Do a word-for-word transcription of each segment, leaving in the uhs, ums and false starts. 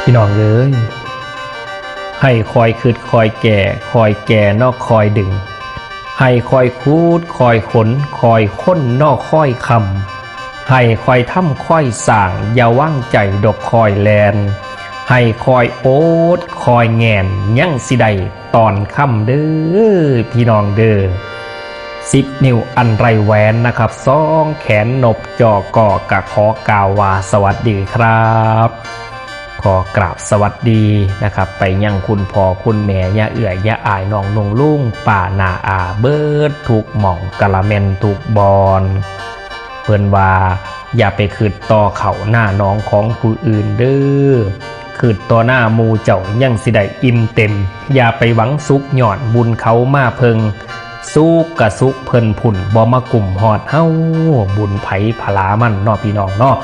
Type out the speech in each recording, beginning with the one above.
พี่น้องเอ้ย ให้คอยคิดคอยแก่ คอยแก่เนาะคอยดึง ให้คอยขุดคอยขน คอยค้นเนาะคอยค้ำ ให้คอยทำคอยสร้าง อย่าวางใจดอกคอยแล่น ให้คอยอดคอยแงน ยังสิได้ตอนค่ำเด้อ พี่น้องเด้อ สิบ นิ้วอันไรแหวนนะครับ สองแขนนบจอกอกะขอกล่าวว่าสวัสดีครับ ขอกราบสวัสดีนะครับ ไปยังคุณพ่อคุณแม่ย่าเอื้อยย่าอายน้องนุ่งลุงป้าน้าอาเบิดทุกหม่องกะละแม่นทุกบอน เพิ่นว่าอย่าไปคิดต่อเข้าหน้าหนองของผู้อื่นเด้อ คิดต่อหน้าหมู่เจ้ายังสิได้อิ่มเต็ม อย่าไปหวังสุขย้อนบุญเขามาเพิ่ง สุขกะสุขเพิ่นพุ้น บ่มากุ้มฮอดเฮา บุญไผผลามันเนาะพี่น้องเนาะ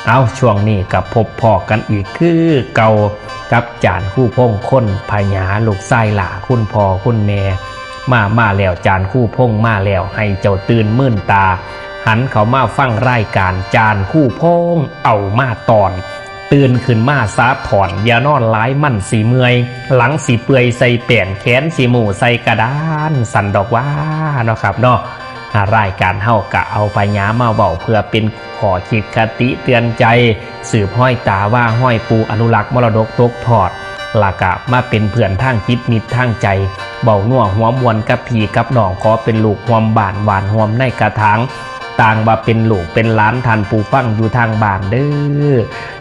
เอาช่วงนี้กะพบพ้อกันอีกคือเก่ากับจารย์ครูพงษ์คนพญา ลูกชายหล้าคุณพ่อคุณแม่ มามาแล้ว จารย์ครูพงษ์มาแล้ว ให้เจ้าตื่นมื่นตา หันเข้ามาฟังรายการจารย์ครูพงษ์เอามาตอน ตื่นขึ้นมาสาถอน อย่านอนหลายมันสิเมื่อย หลังสิเปื่อยใส่แป้น แขนสิหมู่ใส่กระดาน สั่นดอกว่าเนาะครับเนาะ อ่ารายการเฮากะเอาพญามาเว้าเพื่อเป็นข้อคิดคติเตือนใจ สืบฮอยตาว่าฮอยปู่ อนุรักษ์มรดกตกทอด แล้วกะมาเป็นเพื่อนทางจิตมิตรทางใจ เว้านัวหัวม่วนกับพี่กับน้อง ขอเป็นลูกร่วมบ้านหวานร่วมในกระถาง ต่างว่าเป็นลูกเป็นหลานท่านผู้ฟังอยู่ทางบ้านเด้อ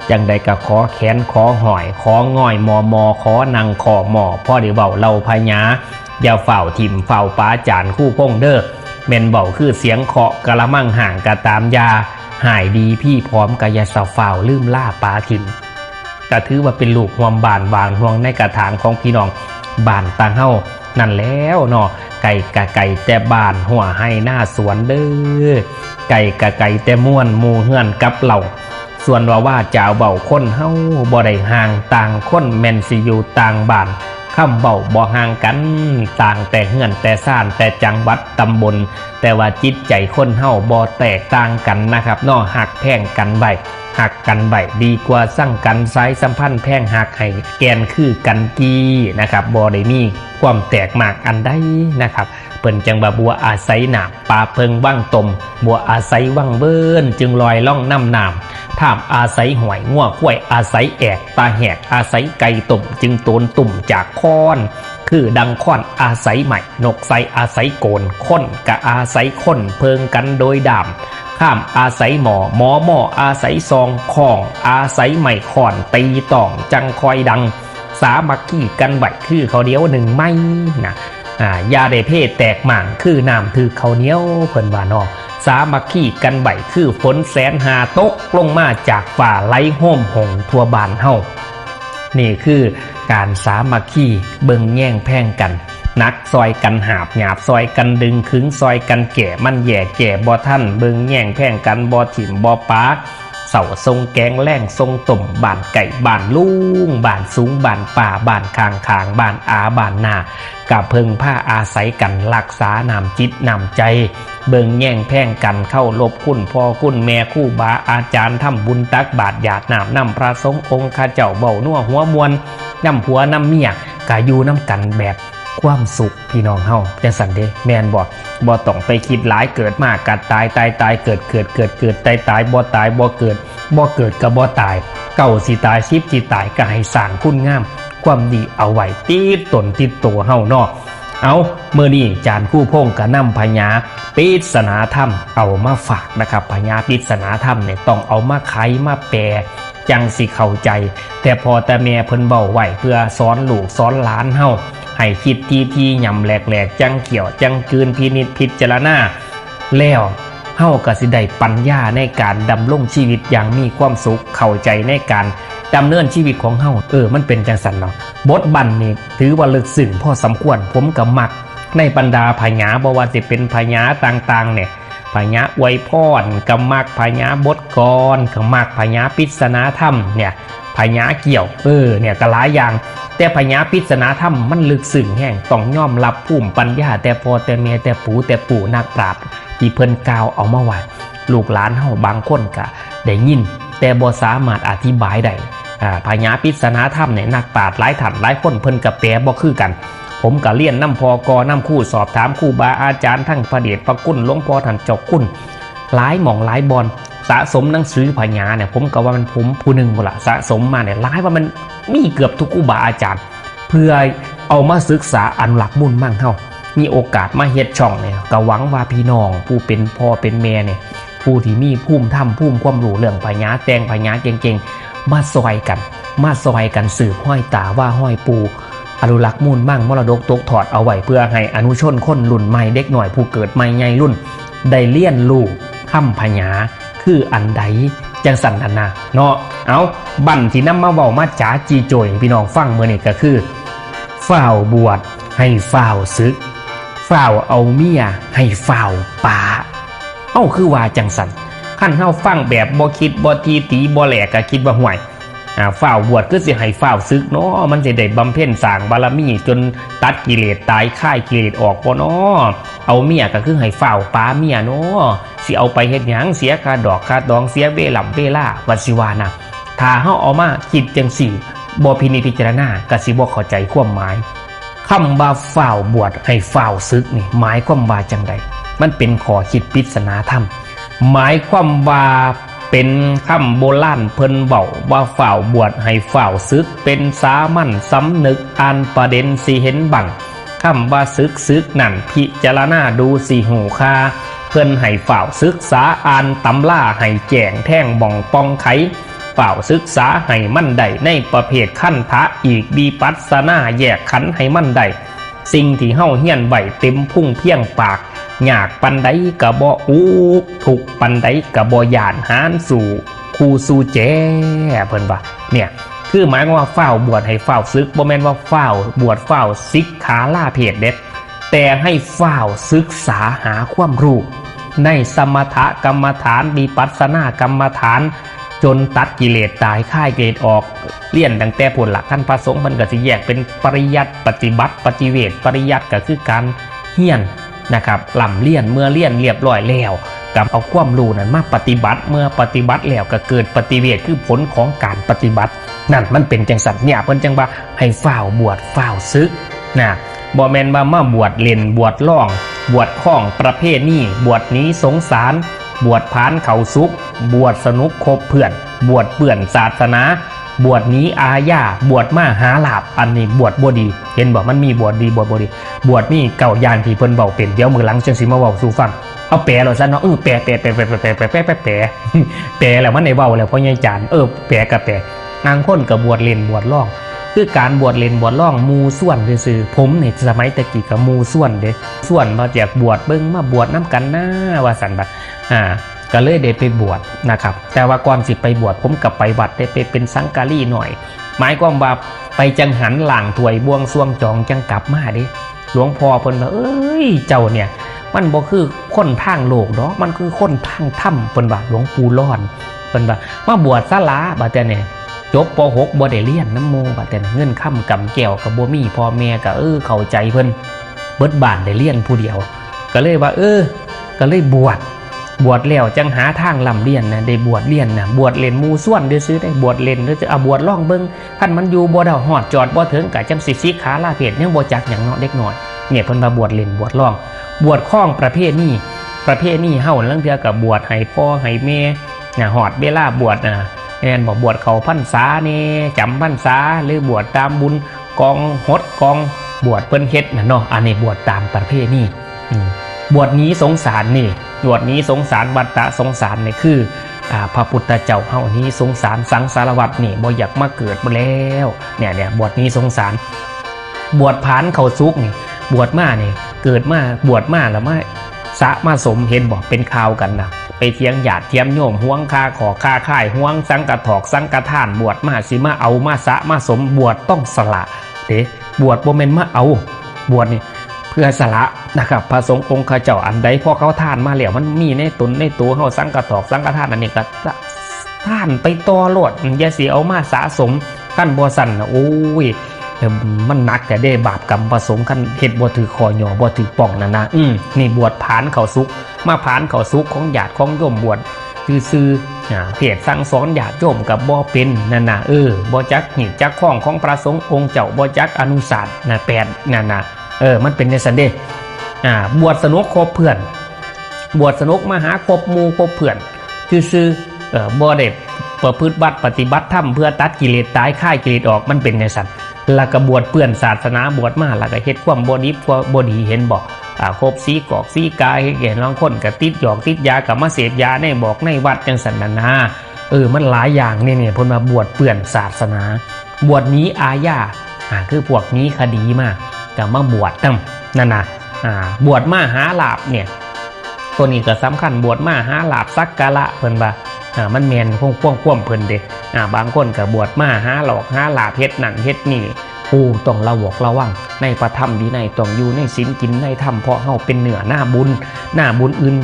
จังใดกะขอแขนขอห้อย ของ้อยมอมอ ขอนั่งขอหมอ พอได้เว้าเล่าพญา อย่าฟ้าวถิ่มฟ้าวปาจารย์ครูพงษ์เด้อ แม่นเว้าคือเสียงเคาะกะละมังห้างกะตาม อย่าหายดีพี่พร้อมกะอย่าสะฟ้าวลืมลาปาถิ่ม กะถือว่าเป็นลูกร่วมบ้านหวานร่วมในกระถางของพี่น้องบ้านตาเฮานั่นแล้วเนาะ ไกลกะไกลแต่บ้านหัวไฮ่หน้าสวนเด้อ ไกลกะไกลแต่ม่วนหมู่เฮือนกับเหล่า ส่วนว่าว่าจาเว้าคนเฮาบ่ได้ห่าง ต่างคนแม่นสิอยู่ต่างบ้าน คำเว้าบ่ห่างกัน ต่างแต่เฮือนแต่ซานแต่จังหวัดตำบล แต่ว่าจิตใจคนเฮาบ่แตกต่างกันนะครับเนาะ ฮักแพงกันไว้ ฮักกันไว้ดีกว่าซังกัน สายสัมพันธ์แพงฮักให้แก่นคือกันกี้นะครับ บ่ได้มีความแตกมากอันใดนะครับ เพิ่นจังว่าบัวอาศัยน้ำ ปลาเพิ่งวังตม บัวอาศัยวังเวิน จึงลอยล่องน้ำน้ำ ท่ามอาศัยห้วย งัวควายอาศัยแอก ตาแหกอาศัยไก่ต้ม จึงโตนตุ่มจากค้อน คือดังค้อนอาศัยไม้ นกไซอาศัยโกน คนกะอาศัยคน เพิ่งกันโดยดาม ข้ามอาศัยหมอ หมอหม้ออาศัยซอง ข้องอาศัยไม้ค้อน ตีต้องจังคอยดัง สามัคคีกันไว้คือข้าวเหนียวหนึ่งไม้นะ อ่า อย่าได้เพแตกหม่างคือน้ำถืกข้าวเหนียว เพิ่นว่าเนาะ สามัคคีกันไว้คือฝนแสนหาตกลงมาจากฟ้าไหลโฮมหงทั่วบ้านเฮา นี่คือการสามัคคี เบิ่งแยงแพงกัน หนักซอยกันหาบ หยาบซอยกันดึง ขึงซอยกันแก่ มันแย่แก่บ่ทัน เบิ่งแยงแพงกัน บ่ถิ่มบ่ปา เศร้าทรงแกง แลงทรงต้ม บ้านใกล้บ้านลุง บ้านสูงบ้านป้า บ้านข้างๆ บ้านอาบ้านน้า กะเพิ่งพาอาศัยกัน รักษาน้ำจิตน้ำใจ เบิ่งแยงแพงกัน เคารพคุณพ่อคุณแม่ครูบาอาจารย์ ทำบุญตักบาตรหยาดน้ำนำพระสงฆ์องค์ข้าเจ้า เว้านัวหัวม่วนนำผัวนำเมีย กะอยู่นำกันแบบความสุข พี่น้องเฮาจังซั่นเด้ แม่นบ่ บ่ต้องไปคิดหลาย เกิดมากะตาย ตายตายเกิด เกิดเกิดเกิด ตายตาย บ่ตายบ่เกิด บ่เกิดกะบ่ตาย เก้าสิตาย สิบสิตาย กะให้สร้างคุณงามความดีเอาไว้ติดตนติดตัวเฮาเนาะ เอา มื้อนี้จารย์ครูพงษ์กะนำพญาปริศนาธรรมเอามาฝากนะครับ พญาปริศนาธรรมเนี่ยต้องเอามาไขมาแปล จั่งสิเข้าใจ แต่พ่อแต่แม่เพิ่นเว้าไว้เพื่อสอนลูกสอนหลานเฮา ให้คิดทีๆ ย่ำแหลกๆ จั่งเคี้ยวจั่งกลืน พินิจพิจารณา แล้วเฮากะสิได้ปัญญาในการดำรงชีวิตอย่างมีความสุข เข้าใจในการดำเนินชีวิตของเฮา เออ มันเป็นจั่งซั้นเนาะ บทบั้นนี่ถือว่าลึกซึ้งพอสมควร ผมกะมัก ในบรรดาพญา บ่ว่าสิเป็นพญาต่างๆ เนี่ย พญาอวยพรกะมัก พญาบทกลอนกะมัก พญาปริศนาธรรมเนี่ย พญาเกี้ยว เออ เนี่ยกะหลายอย่าง แต่พญาปริศนาธรรมมันลึกซึ้งแฮง ต้องยอมรับภูมิปัญญาแต่พ่อแต่แม่แต่ปู่แต่ปู่นักปราชญ์ที่เพิ่นกล่าวเอามาไว้ ลูกหลานเฮาบางคนกะได้ยิน แต่บ่สามารถอธิบายได้ อ่า ผญาปริศนาธรรมเนี่ย นักปราชญ์หลายท่านหลายคนเพิ่นก็แปลบ่คือกัน ผมก็เรียนนำพ่อกอนำครู สอบถามครูบาอาจารย์ทั้งพระเดชพระคุณหลวงพ่อท่านเจ้าคุณ หลายหม่องหลายบ่อน สะสมหนังสือผญาเนี่ย ผมก็ว่ามันผมผู้หนึ่งพุ้นละ สะสมมาเนี่ย หลายว่ามันมีเกือบทุกครูบาอาจารย์ เพื่อเอามาศึกษาอนุรักษ์มูลมังเฮา มีโอกาสมาเฮ็ดช่องเนี่ย ก็หวังว่าพี่น้องผู้เป็นพ่อเป็นแม่เนี่ย ผู้ที่มีภูมิธรรมภูมิความรู้เรื่องผญาแต่งผญาเก่งๆ มาซอยกัน มาซอยกันสืบฮอยตาว่าฮอยปู่ อนุรักษ์มูลมังมรดกตกทอดเอาไว้ เพื่อให้อนุชนคนรุ่นใหม่ เด็กน้อยผู้เกิดใหม่ใหญ่รุ่น ได้เรียนรู้คำผญาคืออันใด จังซั่นนั่นนะเนาะ เอา บั้นที่นำมาเว้ามาจ๋าจี้โจ้ยให้พี่น้องฟังมื้อนี้ก็คือ ฟ้าวบวชให้ฟ้าวสึก ฟ้าวเอาเมียให้ฟ้าวปา เอ้า คือว่าจังซั่น คันเฮาฟังแบบบ่คิดบ่ตีตีบ่แหลกก็คิดว่า ห่วย อ่า ฟ้าวบวชคือสิให้ฟ้าวสึกเนาะ มันสิได้บำเพ็ญสร้างบารมีจนตัดกิเลสตาย คายกิเลสออกบ่เนาะ เอาเมียก็คือให้ฟ้าวปาเมียเนาะ สิเอาไปเฮ็ดหยัง เสียค่าดอกค่าดอง เสียเวล่ำเวลา ว่าสิว่านะ ถ้าเฮาเอามาคิดจังซี่ บ่พินิจพิจารณา ก็สิบ่เข้าใจความหมาย คำว่าฟ้าวบวชให้ฟ้าวสึกนี่ หมายความว่าจังใด มันเป็นข้อคิดปริศนาธรรม หมายความว่าเป็นคำโบราณเพิ่นเว้าว่า ฟ้าวบวชให้ฟ้าวสึก เป็นสามัญสำนึก อ่านประเด็นสิเห็นบัง คำว่าสึก สึกนั่น พิจารณาดูสิฮู้ค่า เพิ่นให้ฟ้าวศึกษาอ่านตำราให้แจ้งแทงหม่องป่องไข ฟ้าวศึกษาให้มันได้ในประเภทคันธะ อีกวิปัสสนาแยกขันธ์ให้มันได้ สิ่งที่เฮาเฮียนไว้เต็มพุงเพียงปาก ยากปานใดก็บ่อุก ทุกข์ปานใดก็บ่ย้าน หาญสู้คู่สู้แจ เพิ่นว่า เนี่ย คือหมายความว่าฟ้าวบวชให้ฟ้าวศึก บ่แม่นว่าฟ้าวบวชฟ้าวสิกขาลาเพศเด้ แต่ให้ฟ้าวศึกษาหาความรู้ในสมถกรรมฐาน วิปัสสนากรรมฐาน จนตัดกิเลสตาย คายกิเลสออก เรียนตั้งแต่พุ้นละ คันพระสงฆ์เพิ่นก็สิแยกเป็นปริยัติ ปฏิบัติ ปฏิเวท ปริยัติก็คือการเรียนนะครับ ร่ำเรียน เมื่อเรียนเรียบร้อยแล้ว ก็เอาความรู้นั้นมาปฏิบัติ เมื่อปฏิบัติแล้วก็เกิดปฏิเวท คือผลของการปฏิบัติ นั่นมันเป็นจังซั่น เนี่ย เพิ่นจังว่าให้ฟ้าวบวชฟ้าวศึกนะ บ่แม่นว่ามาบวชเล่นบวชลอง บวชคล้องประเพณี บวชหนีสงสาร บวชผลาญเข้าสุคติ บวชสนุกคบเพื่อน บวชเปื้อนศาสนา บวชหนีอาญา บวชมาหาลาภ อันนี้บวชบ่ดี เห็นบ่ มันมีบวชดีบวชบ่ดี บวชมีเก้าอย่างที่เพิ่นเว้าเป็น เดี๋ยวมื้อหลังจั่งสิมาเว้าสู่ฟัง เอาแปลแล้วซะเนาะ เออ แปล แปล แปล แปล แปล แปล แปล แปล แปลแล้วมันได้เว้าแล้ว พ่อใหญ่จารย์ เออ แปลก็แปล บางคนก็บวชเล่นบวชลอง คือการบวชเล่นบวชลอง หมู่ชวนซื่อๆ ผมนี่สมัยแต่กี้ก็หมู่ชวนเด้ ชวนว่าอยากบวชเบิ่ง มาบวชนำกันนะ ว่าซั่น บัด อ่า ก็เลยได้ไปบวชนะครับ แต่ว่าก่อนสิไปบวช ผมก็ไปวัดเด้ ไปเป็นสังฆารีหน่อย หมายความว่าไปจังหัน ล้างถ้วยบวงสรวงจองจังกลับมาเด้ หลวงพ่อเพิ่นว่า เอ้ย เจ้าเนี่ย มันบ่คือคนทางโลกดอก มันคือคนทางธรรม เพิ่นว่า หลวงปู่หลอน เพิ่นว่า มาบวชซะหลา บัดเทื่อนี้ จบ ป.หก บ่ได้เรียนนำหมู่ บัดเทื่อนี้ เงินคำกำแก้วก็บ่มี พ่อแม่ก็ เออ เข้าใจเพิ่น เบิดบ้านได้เรียนผู้เดียว ก็เลยว่า เออ ก็เลยบวช บวชแล้วจังหาทางร่ำเรียนนะ ได้บวชเรียนนะ บวชเล่นหมู่ชวนซื่อๆ ได้ บวชเล่นซื่อๆ เอาบวชลองเบิ่ง คันมันอยู่บ่ได้ ฮอดจอดบ่ถึง ก็จั่งสิสิกขาลาเพศ ยังบ่จักหยังเนาะ เด็กน้อย เนี่ย เพิ่นว่าบวชเล่นบวชลอง บวชคล้องประเพณี ประเพณีเฮาลางเทื่อก็บวชให้พ่อให้แม่นะ ฮอดเวลาบวชนะ แม่นบ่ บวชเข้าพรรษาแน่ จำพรรษา หรือบวชตามบุญ กองหดกอง บวชเพิ่นเฮ็ดน่ะเนาะ อันนี้บวชตามประเพณี อืม บวชหนีสงสารนี่ บวชหนีสงสาร วัฏฏะสงสารนี่คือ อ่า พระพุทธเจ้าเฮาหนีสงสาร สังสารวัฏนี่ บ่อยากมาเกิดแล้ว เนี่ย เนี่ย บวชหนีสงสาร บวชผลาญเข้าสุคตินี่ บวชมานี่ เกิดมา บวชมาแล้วมาสะมาสม เห็นบ่ เป็นข่าวกันนะ ไปเถียงญาติเถียงโยม หวงค่าขอค่าค่าย หวงสังฆทอกสังฆทาน บวชมาสิมาเอามาสะมาสม บวชต้องสละเด้ บวชบ่แม่นมาเอา บวชนี่เพื่อสละนะครับ พระสงฆ์องค์ข้าเจ้า อันใดพอเขาทานมาแล้ว มันมีในตนในตัวเฮา สังฆทอกสังฆทาน อันนี้ก็ทานไปต่อโลด อย่าสิเอามาสะสม คันบ่ซั่นน่ะ โอ้ย เอิ่ม มันหนักแท้เด้ บาปกรรมพระสงฆ์ คันเฮ็ดบ่ถืกข้อย่อ บ่ถืกป้องนั่นนะ อืม นี่บวชผลาญเข้าสุคติ มาผลาญเข้าสุคติของญาติของโยม บวช ซื่อๆ อ่า เทศน์สั่งสอนญาติโยมก็บ่เป็นนั่นน่ะ เออ บ่จักฮีตจักคองของพระสงฆ์องค์เจ้า บ่จักอนุศาสน์นะ แปด นั่นน่ะ เออ มันเป็นจั่งซั้นเด้ อ่า บวชสนุกคบเพื่อน บวชสนุกมาหาคบหมู่คบเพื่อนซื่อๆ เออ บ่ได้ประพฤติวัตรปฏิบัติธรรมเพื่อตัดกิเลสตายคายกิเลสออก มันเป็นจั่งซั้น แล้วก็บวชเปื้อนศาสนา บวชมาแล้วก็เฮ็ดความบ่ดี ความบ่ดี เห็นบ่ อ่า คบสีกอกสีกา เฮ็ดให้ลางคนก็ติดหยอกติดยา ก็มาเสพยาในบอกในวัดจั่งซั้นน่ะนะ เออ มันหลายอย่างนี่ เนี่ย เพิ่นว่าบวชเปื้อนศาสนา บวชหนีอาญา อ่า คือพวกหนีคดีมา ก็มาบวชนำ นั่นน่ะ อ่า บวชมาหาลาภเนี่ย ตัวนี้ก็สำคัญ บวชมาหาลาภสักการะ เพิ่นว่า อ่า มันแม่นความ ความ ความเพิ่นเด้ อ่า บางคนก็บวชมาหาหลอกหาลาภ เฮ็ดนั่นเฮ็ดนี่ ผู้ต้องระวกระวังในพระธรรมวินัย ต้องอยู่ในศีลกินในธรรม เพราะเฮาเป็นเนื้อนาบุญ นาบุญอื่น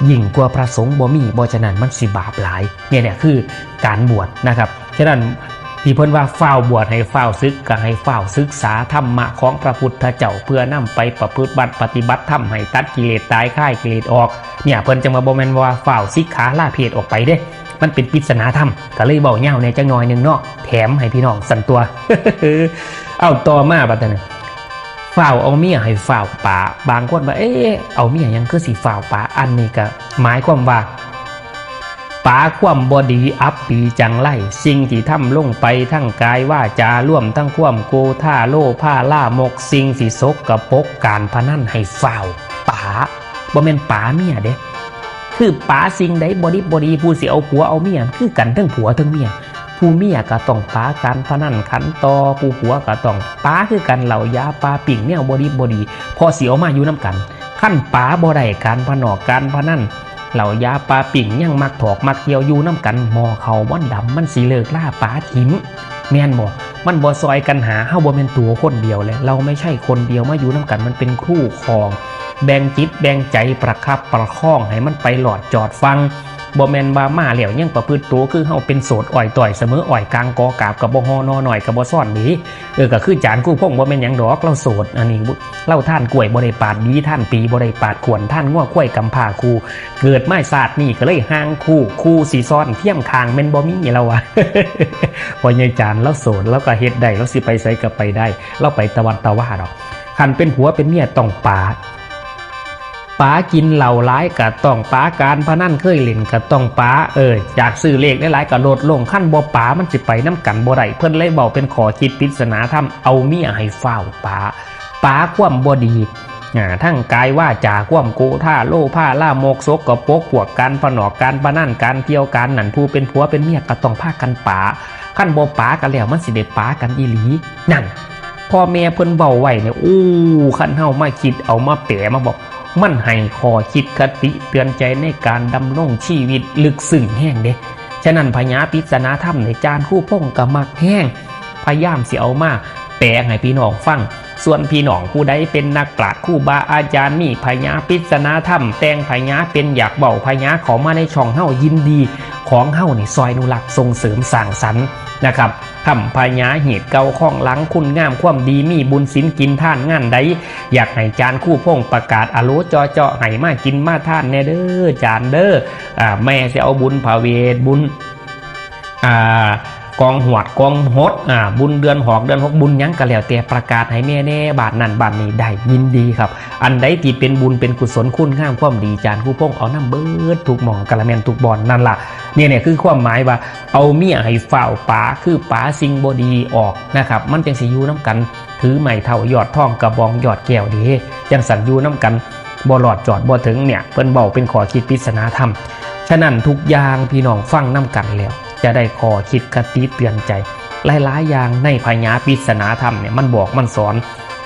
ยิ่งกว่าพระสงฆ์บ่มี บ่ฉะนั้นมันสิบาปหลาย เนี่ย เนี่ยคือการบวชนะครับ ฉะนั้นที่เพิ่นว่าฟ้าวบวชให้ฟ้าวสึก ก็ให้ฟ้าวศึกษาธรรมะของพระพุทธเจ้า เพื่อนำไปประพฤติบัติปฏิบัติธรรม ให้ตัดกิเลสตายคายกิเลสออก เนี่ย เพิ่นจั่งว่าบ่แม่นว่าฟ้าวสิกขาลาเพศออกไปเด้ มันเป็นปริศนาธรรม ก็เลยเว้ายาวแหน่จักหน่อยหนึ่งเนาะ แถมให้พี่น้องซั่นตั๊ว เอาต่อมาบัดนี้ ฟ้าวเอาเมียให้ฟ้าวป๋า บางคนว่า เอ๊ะ เอาเมียหยังคือสิฟ้าวป๋า อันนี้ก็หมายความว่า ป๋าความบ่ดีอับปีจังไร สิ่งที่ทำลงไปทั้งกายวาจารวมทั้งความโกธาโลภาลามก สิ่งที่สกปรกการพนันให้ฟ้าวป๋า บ่แม่นป๋าเมียเด้ คือป๋าสิ่งใดบ่ดีบ่ดี ผู้สิเอาผัวเอาเมีย คือกันทั้งผัวทั้งเมีย ผู้เมียก็ต้องป๋าการพนันขันต่อ ผู้ผัวก็ต้องป๋าคือกันเหล้ายาปาปิ้งแนวบ่ดีบ่ดี พอสิเอามาอยู่นำกัน คันป๋าบ่ได้การพนอกการพนัน เหล้ายาปาปิ้งยังมักถอกมักเที่ยวอยู่นำกัน หม้อข้าวมนต์ดำมันสิเลิกลาป๋าถิ่ม แม่นบ่ มันบ่ซอยกันหา เฮาบ่แม่นตัวคนเดียวเลย เราไม่ใช่คนเดียว มาอยู่นำกันมันเป็นคู่ครอง แบ่งจิตแบ่งใจประคับประคองให้มันไปหลอดจอดฟัง บ่แม่นว่ามาแล้วยังประพฤติตัวคือเฮาเป็นโสดอ้อยต่อยเสมออ้อยกลางกอกาบก็บ่ฮอนอน้อยก็บ่ซ่อนดี เออ ก็คือจารย์ครูพงษ์บ่แม่นหยังดอก เราโสด อันนี้ เราทานกล้วยบ่ได้ปาดดี ทานปีบ่ได้ปาดขวน ทานงัวควายกำพร้าคู่ เกิดมาชาตินี้ก็เลยห่างคู่ คู่สิซ้อนเทียมข้างแม่นบ่มี เราว่า พ่อใหญ่จารย์เราโสด เราก็เฮ็ดได้ เราสิไปไสก็ไปได้ เราไปตะวันตะวาดอก คันเป็นผัวเป็นเมียต้องป๋า ป๋ากินเหล้าหลายก็ต้องป๋า การพนันเคยเล่นก็ต้องป๋า เออ อยากซื้อเลขหลายๆก็ลดลง คันบ่ป๋ามันสิไปนำกันบ่ได้ เพิ่นเลยเว้าเป็นข้อคิดปริศนาธรรม เอาเมียให้ฟ้าวป๋า ป๋าความบ่ดี อ่า ทั้งกายวาจาความโกธาโลภาลามกสกปรก พวกการพนอกการพนันการเที่ยวการนั่น ผู้เป็นผัวเป็นเมียก็ต้องพากันป๋า คันบ่ป๋ากันแล้วมันสิได้ป๋ากันอีหลี นั่น พ่อแม่เพิ่นเว้าไว้เนี่ย อู้ คันเฮามาคิดเอามาแปลมาบอก มันให้ข้อคิดคติเตือนใจในการดำรงชีวิตลึกซึ้งแฮงเด้ ฉะนั้นพญาปริศนาธรรมเนี่ย จารย์ครูพงษ์ก็มักแฮง พยายามสิเอามาแปลให้พี่น้องฟัง ส่วนพี่น้องผู้ใดเป็นนักปราชญ์ครูบาอาจารย์ มีพญาปริศนาธรรม แต่งพญาเป็นอยากเว้าพญาเข้ามาในช่องเฮายินดี ของเฮานี่ซอยอนุรักษ์ส่งเสริมสร้างสรรค์นะครับ ทำพญาเหตุเก่าของหลังคุณงามความดี มีบุญศีลกินทานงานใด อยากให้จารย์ครูพงษ์ประกาศอโลจอเจาะให้มากินมาทานแน่เด้อจารย์เด้อ อ่า แม่สิเอาบุญพระเวทบุญ อ่า กองหวดกองหด อ่า บุญเดือนหอกเดือนหก บุญหยังก็แล้วแต่ประกาศให้แม่แน่ บ้านนั่นบ้านนี้ได้ยินดีครับ อันใดที่เป็นบุญเป็นกุศลคุณงามความดี จารย์ครูพงษ์เอานำเบิดทุกหม่องกะละแม่นทุกบ่อนนั่นล่ะ เนี่ย เนี่ยคือความหมายว่าเอาเมียให้ฟ้าวป๋า คือป๋าสิ่งบ่ดีออกนะครับ มันจังสิอยู่นำกัน ถือไม้เท้ายอดทองกระบองยอดแก้วเด้ จังซั่นอยู่นำกัน บ่รอดจอดบ่ถึงเนี่ย เพิ่นเว้าเป็นข้อคิดปริศนาธรรม ฉะนั้นทุกอย่างพี่น้องฟังนำกันแล้ว จะได้ข้อคิดคติเตือนใจ หลายๆอย่างในพญาปริศนาธรรมเนี่ย มันบอกมันสอน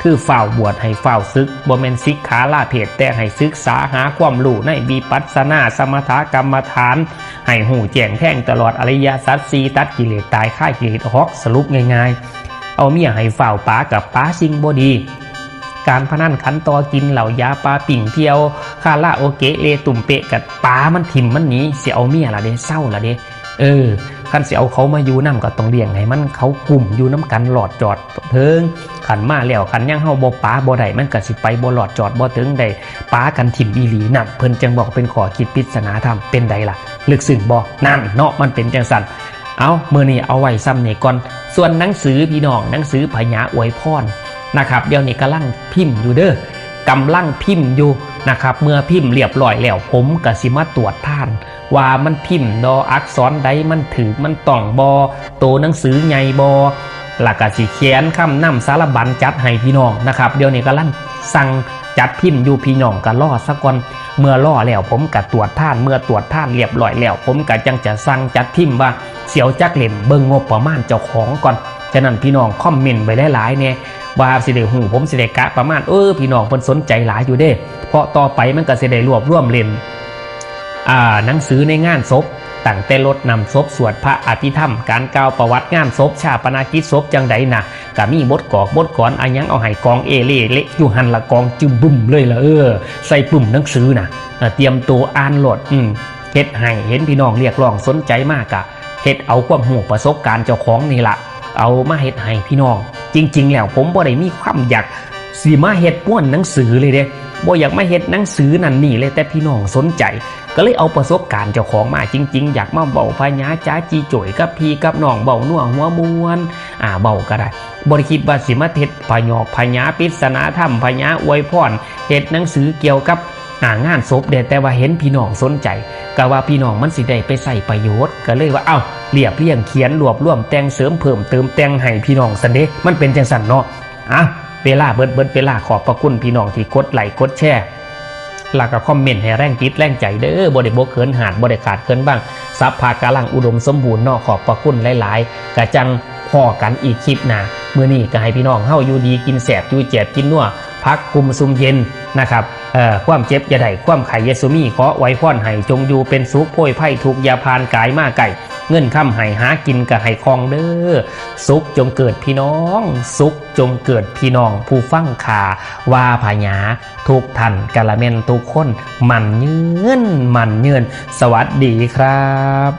คือฟ้าวบวชให้ฟ้าวสึก บ่แม่นสิกขาลาเพศ แต่ให้ศึกษาหาความรู้ในวิปัสสนาสมถกรรมฐาน ให้ฮู้แจ้งแทงตลอดอริยสัจสี่ ตัดกิเลสตายคายกิเลสออก สรุปง่ายๆ เอาเมียให้ฟ้าวป๋ากับป๋าสิ่งบ่ดี การพนันขันต่อกินเหล้ายาปาปิ้งเที่ยวคาราโอเกะเลตุ่มเปะกับป๋ามันถิ่มมันหนี สิเอาเมียละเด้ เศร้าละเด้ เออ คันสิเอาเขามาอยู่นำก็ต้องเลี้ยงให้มันเขากุ้มอยู่นำกันลอดจอดเถิง คันมาแล้วคันยังเฮาบ่ป๋าบ่ได้ มันก็สิไปบ่ลอดจอดบ่เถิงได้ ป๋ากันถิ่มอีหลีนั่น เพิ่นจั่งบอกเป็นข้อคิดปริศนาธรรม เป็นใดล่ะ ลึกซึ้งบ่ นั่นเนาะ มันเป็นจั่งซั่น เอามื้อนี้เอาไว้ซ่ำนี้ก่อน ส่วนหนังสือพี่น้อง หนังสือพญาอวยพรนะครับ เดี๋ยวนี้กำลังพิมพ์อยู่เด้อ กำลังพิมพ์อยู่นะครับ เมื่อพิมพ์เรียบร้อยแล้ว ผมก็สิมาตรวจทาน ว่ามันพิมพ์เนาะ อักษรใดมันถูกมันต้องบ่ โตหนังสือใหญ่บ่ แล้วก็สิเขียนคำนำสารบัญจัดให้พี่น้องนะครับ เดี๋ยวนี้กำลังสั่งจัดพิมพ์อยู่ พี่น้องก็รอซะก่อน เมื่อรอแล้วผมก็ตรวจทาน เมื่อตรวจทานเรียบร้อยแล้ว ผมก็จั่งจะสั่งจัดพิมพ์ว่าสิเอาจักเล่ม เบิ่งงบประมาณเจ้าของก่อน ฉะนั้นพี่น้องคอมเมนต์ไว้หลายๆแหน่ ว่าสิได้ฮู้ ผมสิได้กะประมาณ เออ พี่น้องเพิ่นสนใจหลายอยู่เด้ เพราะต่อไปมันก็สิได้รวบรวมเล่ม อ่า หนังสือในงานศพ ตั้งแต่รดน้ำศพ สวดพระอภิธรรม การกล่าวประวัติงานศพ ฌาปนกิจศพจั่งใดน่ะ ก็มีบทกอกบทกลอนอะหยัง เอาให้กองเอเล่เละอยู่หั่นละ กองจึมบึมเลยล่ะ เออ ใส่ปึ้มหนังสือน่ะ เออ เตรียมตัวอ่านโลด อืม เฮ็ดให้ เห็นพี่น้องเรียกร้องสนใจมากะ เฮ็ดเอาความรู้ประสบการณ์เจ้าของนี่ล่ะ เอามาเฮ็ดให้พี่น้อง จริงๆแล้วผมบ่ได้มีความอยากสิมาเฮ็ดม้วนหนังสือเลยเด้ บ่อยากมาเฮ็ดหนังสือนั่นนี่เลย แต่พี่น้องสนใจ ก็เลยเอาประสบการณ์เจ้าของมาจริงๆ อยากมาเว้าพญาจ๋าจีโจ้ยกับพี่กับน้อง เว้านัวหัวม่วน อ่า เว้าก็ได้ บ่ได้คิดว่าสิมาเฮ็ดพญอกพญาปริศนาธรรม พญาอวยพร เฮ็ดหนังสือเกี่ยวกับ อ่า งานศพเด้ แต่ว่าเห็นพี่น้องสนใจ ก็ว่าพี่น้องมันสิได้ไปใช้ประโยชน์ ก็เลยว่า เอ้า เรียบเรียงเขียนรวบรวมแต่งเสริมเพิ่มเติมแต่งให้พี่น้องซั้นเด้ มันเป็นจั่งซั้นเนาะ อ่ะ เวลาเบิด เบิดเวลา ขอบพระคุณพี่น้องที่กดไลค์กดแชร์ แล้วก็คอมเมนต์ให้แรงจิตแรงใจเด้อ บ่ได้บกเขินหาด บ่ได้ขาดเขินบ้าง ทรัพย์พากังอุดมสมบูรณ์เนาะ ขอบพระคุณหลายๆ กะจั่งพ้อกันอีกคลิปหน้า มื้อนี้ก็ให้พี่น้องเฮาอยู่ดีกินแซ่บ อยู่แจบกินนัว พักกุมซุมเย็นนะครับ เอ่อ ความเจ็บอย่าได้ ความไข้อย่าสุมี ขออวยพรให้จงอยู่เป็นสุข โพ้ยภัยทุกข์อย่าผ่านกายมาใกล้ เงินคำให้หากินก็ให้คล่องเด้อ สุขจงเกิดพี่น้อง สุขจงเกิดพี่น้อง ผู้ฟังข่าว่าพญาทุกท่าน กะละแม่นทุกคน มั่นยืน มั่นยืน สวัสดีครับ